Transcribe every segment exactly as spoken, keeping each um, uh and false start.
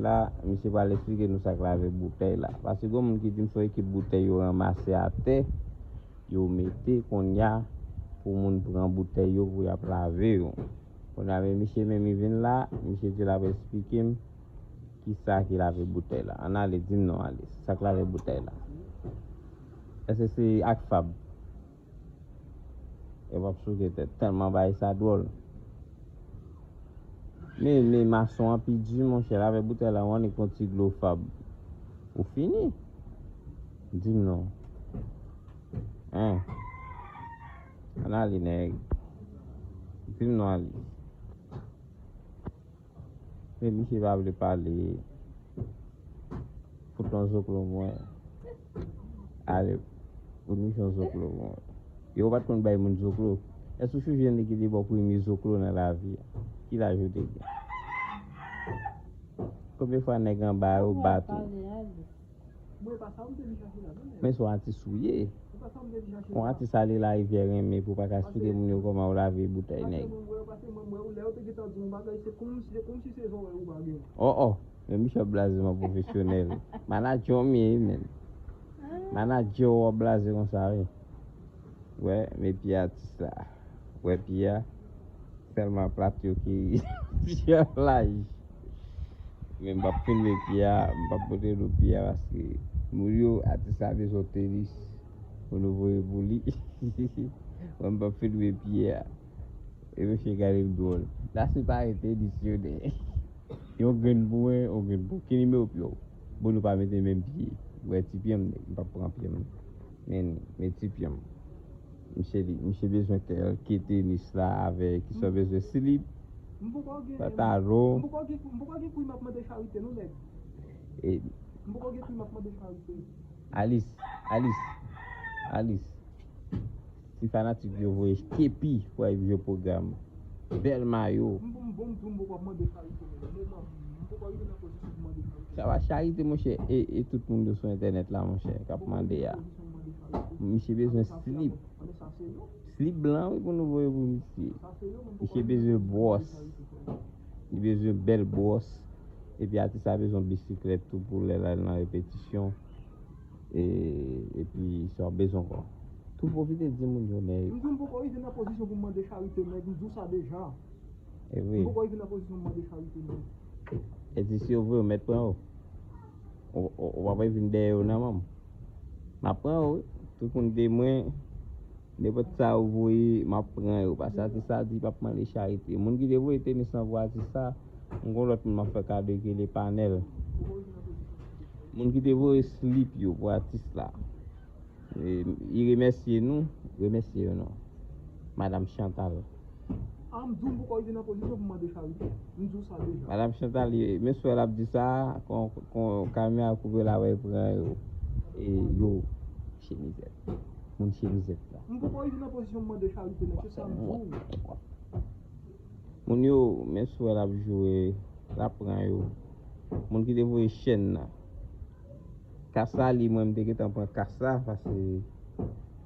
La, misye pral eksplike nou sa k lave boutèy la. Paske gen moun ki di m se yon ekip boutèy yo ranmase atè, yo mete kounye a pou moun pran boutèy yo pou y ap lave yo. Kounye a, men misye menm li vin la, misye di l ap eksplike m kisa ki lave boutèy la. Ann ale, di m non, Alice, sa k lave boutèy la? Èske se ak fab? E w ap souke tèt tèlman bagay sa dwòl. Men, men mason an pi di, monchè, lave boutèy la, w annik yon ti dlo fab. Ou fini. Di m non. Hein? Ann ale, nèg. Di m non, Alice. Men misye pa vle pale. Fout yon zoklo mwen. Ale, fout misye yon zoklo mwen. Yo pa t konn bay moun zoklo. Èske w sonje nèg ki te ba w premye zoklo nan lavi a? Ki laj ou te gen? Konbyen fwa nèg anba yo bat ou? Men se yon atis ou ye. Yon atis ale larivyè renmen pou w pa ka eksplike moun yo kòman w lave boutèy nèg. Oh, oh. Men misye ap blaze m an pwofesyonèl. Manadjè w m ye, men. Manadjè w w ap blaze konsa, wi. Wè, men pye atis la. Wè pye a. Sèlman plat yo ki pye laj. Men m p ap filme pye a, m p ap montre nou pye a paske moun yo, atis la bezwen tenis pou nou voye pou li. Mwen m p ap filme pye a. E mesye gade m dwòl. La se pa entenasyonal. Yon grenn pou mwen, yon grenn pou ki nimewo pye w? Bon, nou pa mete menm pye. Wè ti pye m, m p ap pran pye m. Men, men ti pye m. Misye li, misye bezwen kèlke tenis la avèk, ki sa bezwen slip, pantalon. M poko gen, m poko gen kouy m ap mande charite non, nèg. E m poko gen kouy m ap mande charite. Alice, Alice, Alice. Si fanatik yo voye kepi pou al jwe pwogram, bèl mayo. M bon, m bon, m tou, m poko ap mande charite, men moman, m poko rive nan pozisyon pou mande charite. Sa pa charite, monchè, e, e tout moun yo sou entènèt la, monchè, k ap mande a. Misye bezwen slip. Slip blan, wi, pou nou voye pou misye. Misye bezwen bwòs. Li bezwen bèl bwòs. Epi atis la bezwen bisiklèt tou pou lè l al nan repetisyon. E, epi sa w bezwen ankò. Tou pwofite di moun yo, nèg. M di w m poko rive nan pozisyon pou m mande charite, nèg, m di w sa deja. E vre. M poko rive nan pozisyon pou m mande charite, nèg. E di si yo voye w, mèt pran yo. Ou, ou, ou pa pral vin dèyè yo nan men m. M ap pran yo, wi. Tout moun de mwen, nenpòt sa yo voye, m ap pran yo. Paske atis la di l p ap mande charite. Moun ki te voye tenis lan pou atis la, m gon lòt moun m ap fè kado ki rele Panèl. Moun ki te voye slip yo pou atis la. E, li remèsye nou, remèsye yo non. Madanm Chantal. A, m di w m poko rive nan pozisyon pou m mande charite. M di w sa deja. Madanm Chantal, li, men sou l ap di sa, kon, kon kamera koupe l ap pran yo. E yo, chemizèt. Moun chemizèt la. M poko rive nan pozisyon pou m mande charite, nèg, se sa m di w. Moun yo, men sou l ap joure, l ap pran yo. Moun ki te voye chèn nan. Kas la, li, mwen, m te gentan pran kas la, paske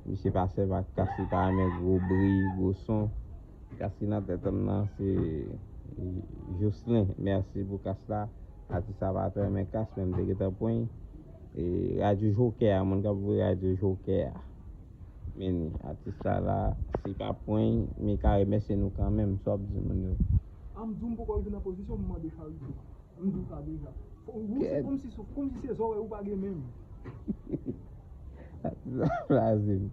misye pa sèvi ak kas, li pa renmen gwo bri, gwo son. Kas ki nan tèt m nan, se Jocelyn. Mèsi pou kas la. Atis la pa t renmen kas, men m te gentan pran. E radyo Jokè a, moun k ap voye radyo Jokè a. Men atis la la, si pa pran, men ka remèsye nou kanmenm, sa w ap di moun yo. A, m di w m poko rive nan pozisyon pou m mande charite. M di w sa deja. Ou se kòmsi, kòmsi se zòrèy ou pa gen menm. Atis la blaze m.